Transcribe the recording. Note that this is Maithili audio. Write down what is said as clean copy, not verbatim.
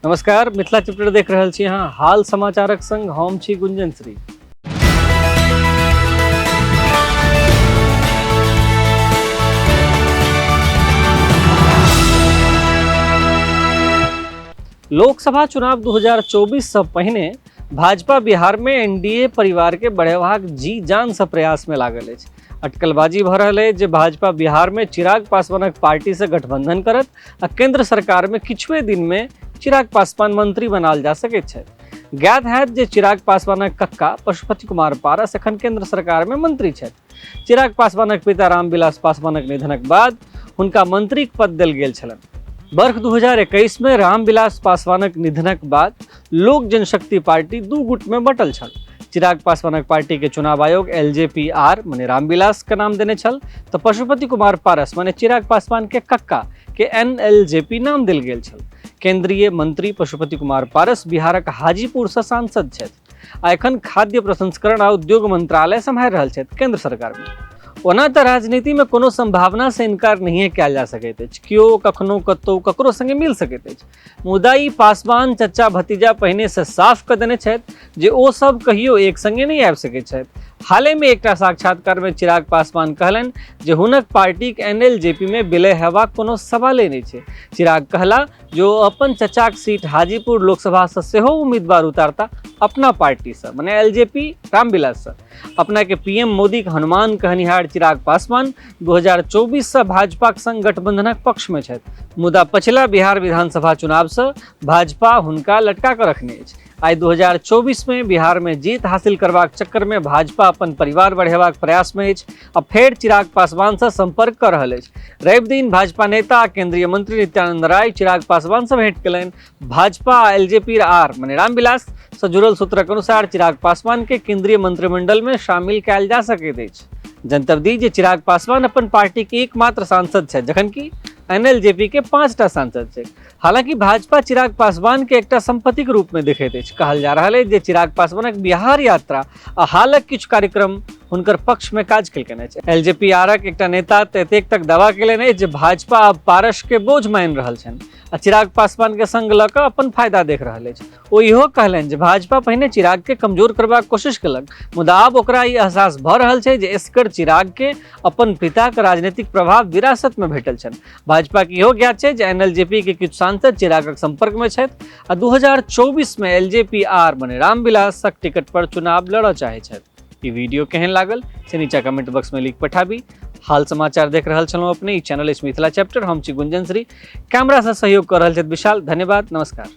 नमस्कार, मिथिला चैप्टर देख रहल छी अहाँ। हाल समाचारक संग हम छी गुंजन श्री। लोकसभा चुनाव 2024 से पहिने भाजपा बिहार में एनडीए परिवार के बढ़ेबाक जी जान से प्रयास में लागल अछि। अटकलबाजी भऽ रहल अछि जे भाजपा बिहार में चिराग पासवानक पार्टी से गठबंधन करत आ केंद्र सरकार में किछुए दिन में चिराग पासवान मंत्री बनाल जा सकैत छथि। ज्ञात हैत जे चिराग पासवानक कक्का पशुपति कुमार पारस एखन केंद्र सरकार में मंत्री छथि। चिराग पासवानक पिता रामविलास पासवानक निधनक बाद हुनका मंत्रीक पद देल गेल छलनि। वर्ष 2021 में रामविलास पासवानक निधनक बाद लोक जनशक्ति पार्टी दू गुट में बटल छल। चिराग पासवानक पार्टी के चुनाव आयोग एलजेपीआर माने रामविलास के नाम देने छल, तो पशुपति कुमार पारस माने चिराग पासवान के कक्का के एनएलजेपी नाम देल गेल छल। केंद्रीय मंत्री पशुपति कुमार पारस बिहारक हाजीपुर से सांसद छथि आ एखन खाद्य प्रसंस्करण आ उद्योग मंत्रालय सम्हारि रहल छथि केंद्र सरकार में। ओना तऽ राजनीति में कोनो संभावना से इनकार नहिए कयल जा सकैत अछि, केओ कखनो कतौ ककरो संगे मिल सकैत अछि, मुदा ई पासवान चचा भतीजा पहिने से साफ कऽ देने छथि जे ओ सब कहियो एक संगे नहि आबि सकैत छथि। हालेमे एकटा साक्षात्कारमे चिराग पासवान कहलनि जे हुनक पार्टीक एनएलजेपी मे विलय हेबाक कोनो सवाले नहि छै। चिराग कहला जे ओ अपन चचाक सीट हाजीपुर लोकसभासँ सेहो उम्मीदवार उतारता अपना पार्टीसँ माने एलजेपी रामविलाससँ। अपना के पीएम मोदीक हनुमान कहनिहार चिराग पासवान 2024 सँ भाजपाक संग गठबंधनक पक्षमे छथि, मुदा पछिला बिहार विधानसभा चुनावसँ भाजपा हुनका लटका कऽ रखने अछि। आइ 2024 में बिहार में जीत हासिल करबाक चक्कर में भाजपा अपन परिवार बढ़ेबाक प्रयास में अछि आ फेर चिराग पासवान से संपर्क कर रहल अछि। रवि दिन भाजपा नेता आ केंद्रीय मंत्री नित्यानंद राय चिराग पासवान से भेंट केलनि। भाजपा आ एलजेपी आर माने रामविलास से जुड़ल सूत्रक अनुसार चिराग पासवान के केंद्रीय मंत्रिमंडल में शामिल कयल जा सकैत अछि। जनतब दी जे चिराग पासवान अपन पार्टी के एकमात्र सांसद छथि, जखन कि एनएलजेपी के 5टा सांसद छथि। हालांकि भाजपा चिराग पासवान के एकटा संपत्ति के रूप में देखैत अछि। कहल जा रहल अछि जे चिराग पासवानक बिहार यात्रा आ हालक किछु कार्यक्रम हुनकर पक्ष में काज केलकनि अछि। एलजेपीआरक एकटा नेता तऽ एतेक तक दावा केलनि अछि जे भाजपा आब पारस के बोझ मानि रहल छनि आ चिराग पासवान के संग लऽ कऽ अपन फायदा देख रहल अछि। ओ इहो कहलनि जे भाजपा पहिने चिराग के कमजोर करबाक कोशिश केलक, मुदा आब ओकरा ई एहसास भऽ रहल छै जे एसकर चिराग के अपन पिताक राजनीतिक प्रभाव विरासत में भेटल छनि। भाजपा के इहो ज्ञात छै जे एनएलजेपी के किछु सांसद चिरागक संपर्क में छथि आ 2024 में एलजेपीआर मने रामविलासक टिकट पर चुनाव लड़ऽ चाहै छथि। ई वीडियो केहन लागल से नीचा कमेंट बॉक्स में लिख पठाबी। हाल समाचार देख रहल छलहुँ अपने, ई चैनल अछि मिथिला चैप्टर, हम छी गुंजन श्री, कैमरा से सहयोग कर रहल छथि विशाल। धन्यवाद, नमस्कार।